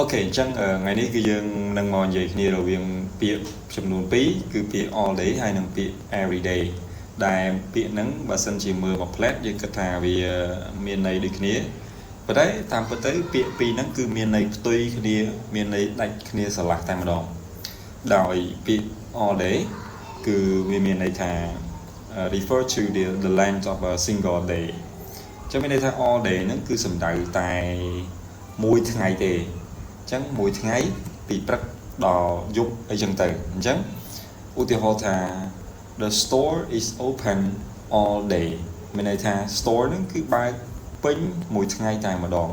Okay អញ្ចឹងថ្ងៃនេះគឺយើងនឹងមកនិយាយគ្នារវាងពាក្យចំនួន2គឺពាក្យ all day ហើយនិងពាក្យ every day ដែលពាក្យហ្នឹងបើសិនជាមើលមួយភ្លែតយើងគិតថាវាមានន័យដូចគ្នាប៉ុន្តែតាមពិតទៅពាក្យពីរហ្នឹងគឺមានន័យផ្ទុយគ្នាមានន័យដាច់គ្នាស្រឡះតែម្ដងដោយពាក្យ all day គឺវាមានន័យថា refer to the length of a single day ចឹងមានន័យថា all day ហ្នឹងគឺសំដៅតែមួយថ្ងៃទេអញ្ចឹងមួយថ្ងៃពីព្រឹកដល់យប់អីចឹងទៅអញ្ចឹងឧទាហរណ៍ថា the store is open all day មានន័យថា store ហ្នឹងគឺបើកពេញមួយថ្ងៃតែម្ដង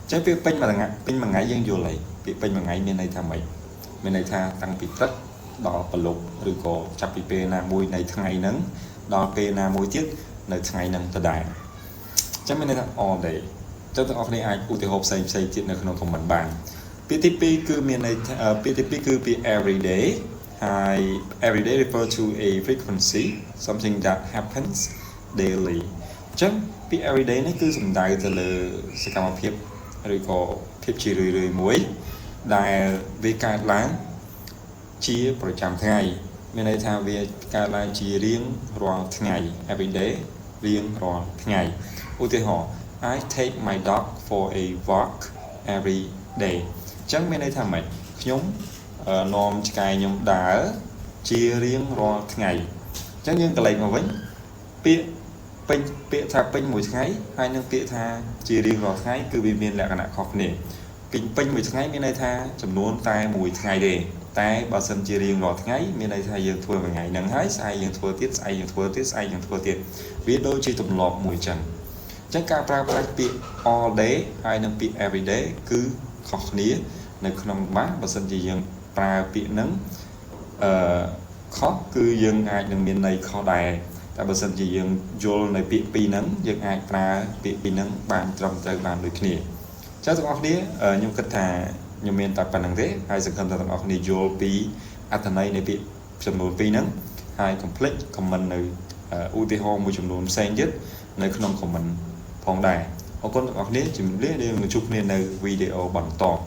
អញ្ចឹងពាក្យពេញមួយថ្ងៃពេញមួយថ្ងៃយើងយល់ហើយពាក្យពេញមួយថ្ងៃមានន័យថាម៉េចមានន័យថាតាំងពីព្រឹកដល់ព្រលប់ឬក៏ចាប់ពីពេលណាមួយនៃថ្ងៃហ្នឹងដល់ពេលណាមួយទៀតនៅថ្ងៃហ្នឹងដដែលអញ្ចឹងមានន័យថា all day ចឹងទាំងអស់គ្នាអាចឧទាហរណ៍ផ្សេងផ្សេងទៀតនៅក្នុង comment បានពាក្យទី2គឺមានន័យពាក្យទី2គឺពាក្យ every day ហើយ every day refer to a frequency, something that happens daily. អញ្ចឹងពាក្យ every day នេះគឺសំដៅទៅលើសកម្មភាពឬក៏ភាពជារឿយៗមួយដែលវាកើតឡើងជាប្រចាំថ្ងៃមានន័យថាវាកើតឡើងជារៀងរាល់ថ្ងៃ every day រៀងរាល់ថ្ងៃឧទាហរណ៍ I take my dog for a walk every day. អញ្ចឹងមានន័យថាម៉េចខ្ញុំនាំឆ្កែខ្ញុំដើរជារៀងរាល់ថ្ងៃអញ្ចឹងយើងក្រឡេកមកវិញពាក្យពេញពាក្យថាពេញមួយថ្ងៃហើយនិងពាក្យថាជារៀងរាល់ថ្ងៃគឺវាមានលក្ខណៈខុសគ្នាពេញពេញមួយថ្ងៃមានន័យថាចំនួនតែមួយថ្ងៃទេតែបើសិនជារៀងរាល់ថ្ងៃមានន័យថាយើងធ្វើមួយថ្ងៃហ្នឹងហើយស្អែកយើងធ្វើទៀតស្អែកយើងធ្វើទៀតស្អែកយើងធ្វើទៀតវាដូចជាទម្លាប់មួយចឹងអញ្ចឹងការប្រើប្រាស់ពាក្យ all day ហើយនិងពាក្យ every day គឺខុសគ្នានៅក្នុងបាសបើសិនជាយើងប្រើពាក្យហ្នឹងអឺខុសគឺយើងអាចនឹងមានន័យខុសដែរតែបើសិនជាយើងយល់នៅពាក្យពីរហ្នឹងយើងអាចប្រើពាក្យពីរហ្នឹងបានត្រឹមត្រូវបានដូចគ្នាចាទាំងអស់គ្នាខ្ញុំគិតថាខ្ញុំមានតែប៉ុណ្ណឹងទេហើយសង្ឃឹមថាទាំងអស់គ្នាយល់ពីអត្ថន័យនៃពាក្យចំនួនពីរហ្នឹងហើយកុំភ្លេច comment នៅឧទាហរណ៍មួយចំនួនផ្សេងទៀតនៅក្នុង comment ផងដែរអរគុណទាំងអស់គ្នាជំរាបលាយើងនឹងជួបគ្នានៅវីដេអូបន្ត។